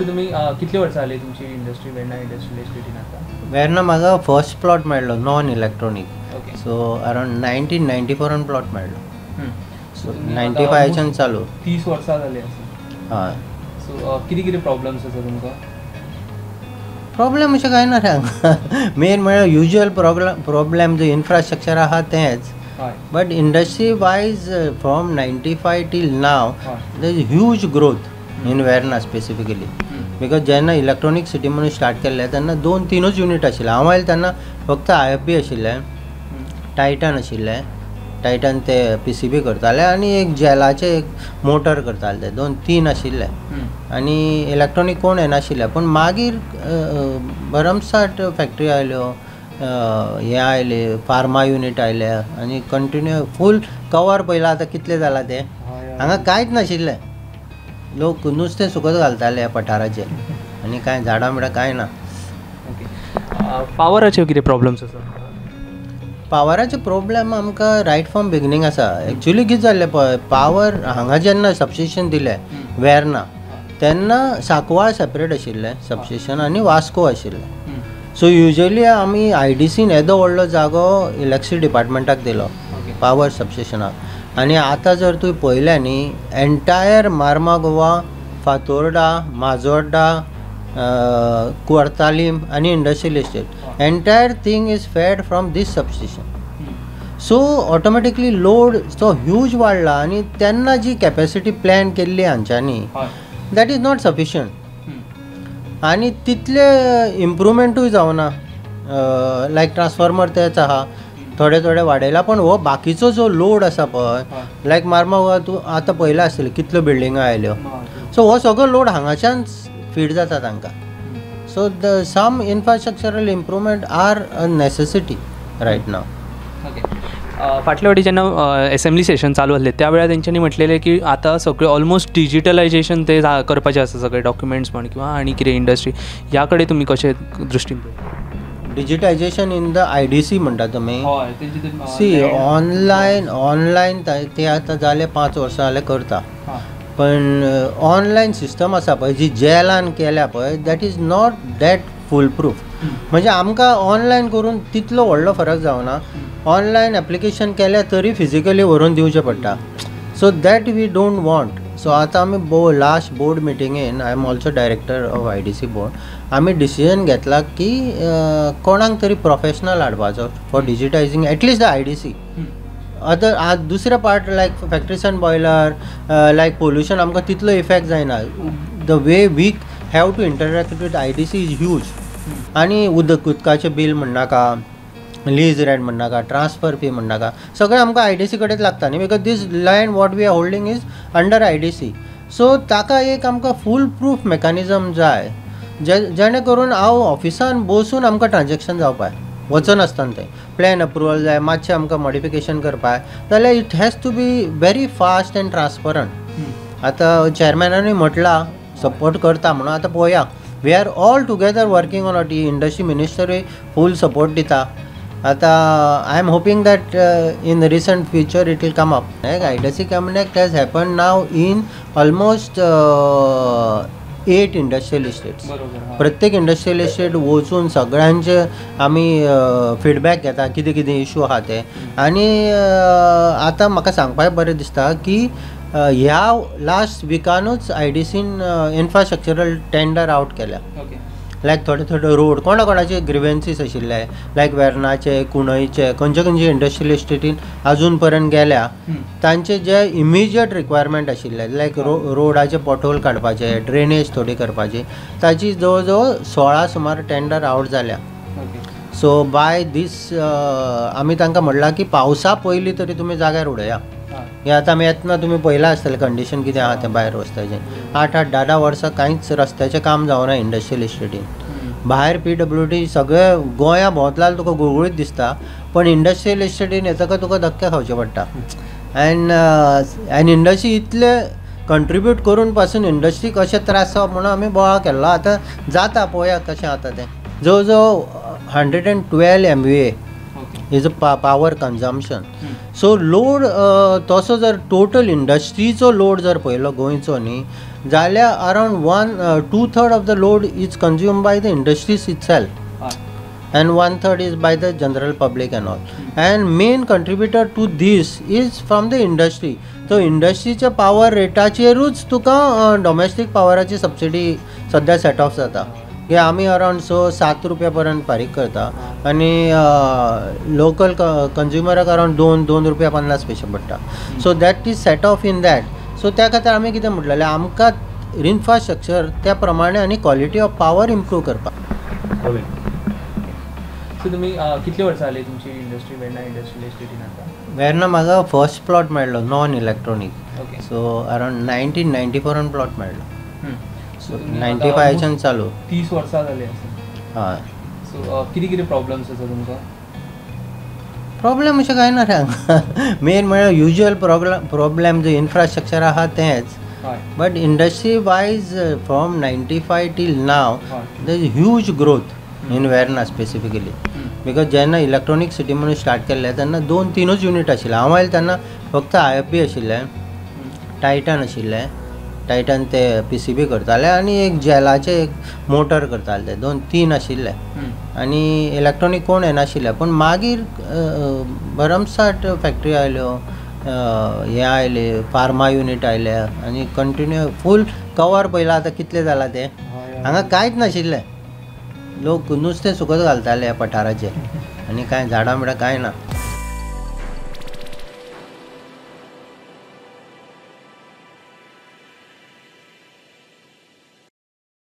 So तुमी कितली वर्सां जाली तुमची इंडस्ट्री वेर्ना इंडस्ट्रियल इस्टेटीन आतां? वेर्ना म्हाका फर्स्ट प्लॉट मेळ्ळो non electronic. So around 1994 plot मेळ्ळो. सो 95च्यान चालू, 30 वर्सां जाली आसा. हय. सो कितें कितें प्रॉब्लम्स आसा तुमकां? प्रॉब्लम अशें कांय ना रे हांगा. मेन म्हळ्यार युज्युअल प्रॉब्लम जो इन्फ्रास्ट्रक्चर आहा तेंच. But industry wise from 95 till now there is huge growth in Verna specifically. Because जेन्ना इलेक्ट्रॉनीक सिटी म्हणून स्टार्ट केल्लें तेन्ना 2-3 युनीट आशिल्ले. हांव आयलें तेन्ना फक्त IFB आशिल्लें, टायटन आशिल्लें, टायटन ते PCB करताले आनी एक जेलाचे एक मोटर करताले, ते 2-3 आशिल्ले आनी इलेक्ट्रॉनीक कोण येनाशिल्ले. पूण मागीर भरमसाठ फॅक्टरी आयल्यो, हें आयले, फार्मा युनीट आयले आनी कंटिन्यू फूल कवर पळयलां आतां कितलें जालां तें. हांगा कांयच नाशिल्लें, लोक नुस्तें सुकत घालताले पठाराचेर आनी कांय झाडां बिडां कांय ना. पावराचे कितें प्रॉब्लम्स आसा? पावराचे प्रॉब्लम आमकां रायट फ्रॉम बिगनींग आसा. एक्चुली कितें जाल्लें पळय, पावर हांगा जेन्ना सबस्टेशन दिलें वेर्ना तेन्ना सांकवाळ सेपरेट आशिल्लें सबस्टेशन आनी वास्को आशिल्लें. सो युजली आमी IDCन येदो व्हडलो जागो इलेक्ट्रिसिटी डिपार्टमेंटाक दिलो पावर सबस्टेशनाक. आनी आतां जर तुवें पळयलें न्ही, एन्टायर मार्मागोवा, फातोर्डा, माजोर्डा, कुर्तालीम आनी industrial estate, entire thing is fed from this substation. So automatically load तो ह्यूज वाडला आनी तेन्ना जी कॅपेसिटी प्लॅन केल्ली हांच्यांनी that is not sufficient. आनी तितले इम्प्रुवमेंटूय जावना. लायक ट्रान्सफॉर्मर तेच आहा, थोडे थोडे वाडयला, पण हो बाकीचो जो लोड आसा पळय, लायक मार्मागोवा तूं आतां पळयलां आसतलें कितल्यो बिल्डिंगो आयल्यो. सो हो सगळो लोड हांगाच्यान फीड जाता तांकां. So the some infrastructural improvement are a necessity right now. Okay. फाटल्या फावटी जेन्ना एसेंब्ली सेशन चालू आसलें त्या वेळार तेंच्यांनी म्हटलेलें की आतां सगळें ऑलमोस्ट डिजिटलायजेशन ते करपाचें आसा, सगळे डॉक्युमेंट्स म्हण किंवा आनी कितें इंडस्ट्री, ह्या कडेन तुमी कशें दृश्टीन पळयता? डिजिटायजेशन इन the IDC म्हणटा तुमी? हय. सी ऑनलायन, ऑनलायन ते आतां जाले 5 वर्सां जाले करता, पण ऑनलायन सिस्टम आसा पळय जी जेलान केल्या पळय, that is not that full proof. म्हणजे आमकां ऑनलायन करून तितलो व्हडलो फरक जावना. ऑनलायन एप्लिकेशन केल्या तरी फिजिकली व्हरून दिवचें पडटा. So that we don't want. So आतां आमी लास्ट बोर्ड मिटिंगेन, I am also director of IDC board, आमी डिसिजन घेतला की कोणाक तरी प्रोफेशनल हाडपाचो for digitising at least the IDC. Other दुसरे part like factories and boiler, like pollution आमकां तितलो इफेक्ट जायना. The way we have to interact with IDC is huge. आनी उदकाचें बील म्हणनाका, लीज रेंट म्हणनाका, ट्रान्सफर फी म्हणनाका, सगळें आमकां IDC कडेच लागता न्ही, because this land what we are holding is under IDC. So ताका एक आमकां फूल प्रूफ मेकॅनिजम जाय, जेणे करून हांव ऑफिसान बसून आमकां ट्रान्जॅक्शन जावपाक वचनासतना थंय प्लॅन अप्रुवल जाय, मातशें आमकां मॉडिफिकेशन करपाक जाल्यार it has to be very fast and transparent. आतां चॅरमॅनानूय म्हटलां सपोर्ट करता म्हणून, आतां पळोवया. We are all together working on it. Industry मिनिस्टरूय full support दिता. आतां I am hoping that in recent future it will come up. IDC connect has happen now in almost 8 industrial estates. प्रत्येक industrial estate वचून सगळ्यांचे आमी feedback घेता, कितें कितें issue आहा ते. आनी आतां म्हाका सांगपाक बरें दिसता की ह्या लास्ट विकानूच IDCन इन्फ्रास्ट्रक्चरल टेंडर आवट केल्या. लायक थोडे थोडे रोड कोणा कोणाचे ग्रिवेन्सीस आशिल्ले, लायक वेर्नाचे, कुंडयचे, खंयचे खंयचे इंडस्ट्रियल इस्टेटीन अजून पर्यंत गेल्या तांचे जे इमिजिएट रिक्वायरमेंट आशिल्ले, लायक रोडाचे पोटहोल काडपाचे, ड्रेनेज थोडी करपाची, ताची जवळ जवळ 16 सुमार टेंडर आवट जाल्या. सो बाय दीस आमी तांकां म्हणलां की पावसा पयलीं तरी तुमी जाग्यार उडया. हे आतां आमी येतना तुमी पळयलां आसतलें कंडिशन कितें आहा तें भायर रस्त्याचें. 8-8, 10-10 वर्सां कांयच रस्त्याचें काम जावना इंडस्ट्रियल इस्टेटीन. भायर PWD सगळें गोंया भोंवतलो जाल्यार तुका गुळगुळीत दिसता, पण इंडस्ट्रियल इस्टेटीन येतकच तुका धक्के खावचे पडटा. एंड एंड इंडस्ट्री इतले कंट्रिब्यूट करून पासून इंडस्ट्री कशें त्रास जावप म्हणून आमी बोवाळ केल्लो. आतां जाता पळोवया कशें जाता तें. जवळ जवळ 112 MVA is a power consumption. So load तसो जर टोटल इंडस्ट्रीचो लोड जर पळयलो गोंयचो न्ही जाल्यार around 1 2/3 of the load is consumed by the industries itself and 1/3 is by the general public and all, and main contributor to this is from the industry. So इंडस्ट्रीच्या power रेटाचेरूच तुका domestic पावराची subsidy सद्या set of जाता की आमी around 6-7 रुपया पर्यंत फारीक करता आनी लोकल कंज्युमराक अरावंड 2-2 रुपया 50 पयशे पडटा. So that is set off in that. So त्या खातीर आमी कितें म्हटलेलें, आमकां इन्फ्रास्ट्रक्चर त्या प्रमाणे आनी क्वॉलिटी ऑफ पावर इम्प्रूव करपाक. सो तुमी कितली वर्सां जाली तुमची इंडस्ट्री वेर्ना इंडस्ट्रियल इस्टेटीन आतां? वेर्ना म्हाका फर्स्ट प्लॉट मेळ्ळो non electronic. So around 1994 an plot मेळ्ळो. सो 95च्यान चालू. 30 वर्सां जाली आसा. हय. सो कितें कितें प्रॉब्लम्स आसा तुमकां? प्रॉब्लेम अशें कांय ना रे हांगा. मेन म्हळ्यार युज्युअल प्रॉब्लेम जो इन्फ्रास्ट्रक्चर आहा तेंच. But industry wise, from 95 till now, there is huge growth in Verna specifically, because जेन्ना इलेक्ट्रॉनीक सिटी म्हणून स्टार्ट केल्लें तेन्ना दोन तिनूच युनीट आशिल्ले. हांव आयलें तेन्ना फक्त I F बी आशिल्लें, टायटन आशिल्लें, टायटन ते पीसीबी करताले आनी एक जेलाचे एक मोटर करताले, ते दोन तीन आशिल्ले आनी इलेक्ट्रॉनीक कोण येनाशिल्ले. पूण मागीर भरमसाट फॅक्टरी आयल्यो, हें आयले, फार्मा युनीट आयले आनी कंटिन्यू फूल कवर पळयलां आतां कितलें जालां तें. हांगा कांयच नाशिल्लें, लोक नुस्तें सुकत घालताले पठाराचेर आनी कांय झाडां बिडां कांय ना.